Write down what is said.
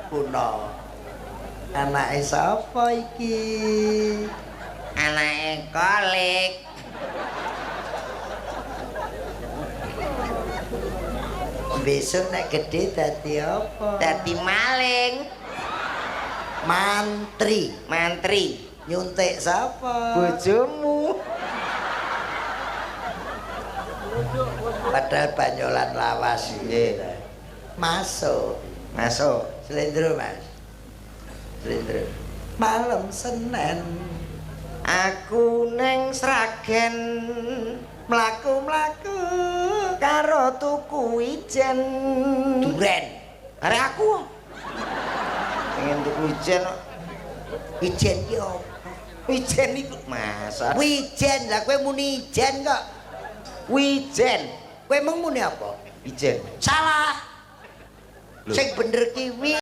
Kuno. Anake sapa iki? Anake Kolik. Besok nek gede dadi apa? Dadi maling. Mantri. Mantri. Nyuntik sapa? Bojomu. Padahal banyolan lawas. Nggih. Masuk. Masuk. Slendro, Mas. Slendro. Malam Senin Aku neng Sragen mlaku-mlaku karo tuku ijen. Duren. Arek aku. Pengen tuku ijen kok. Ijen ki apa? Wijen iku Mas. Wijen lah kowe muni ijen kok. Wijen. Kowe mung muni apa? Ijen. Salah. Lho. Sing bener ki wi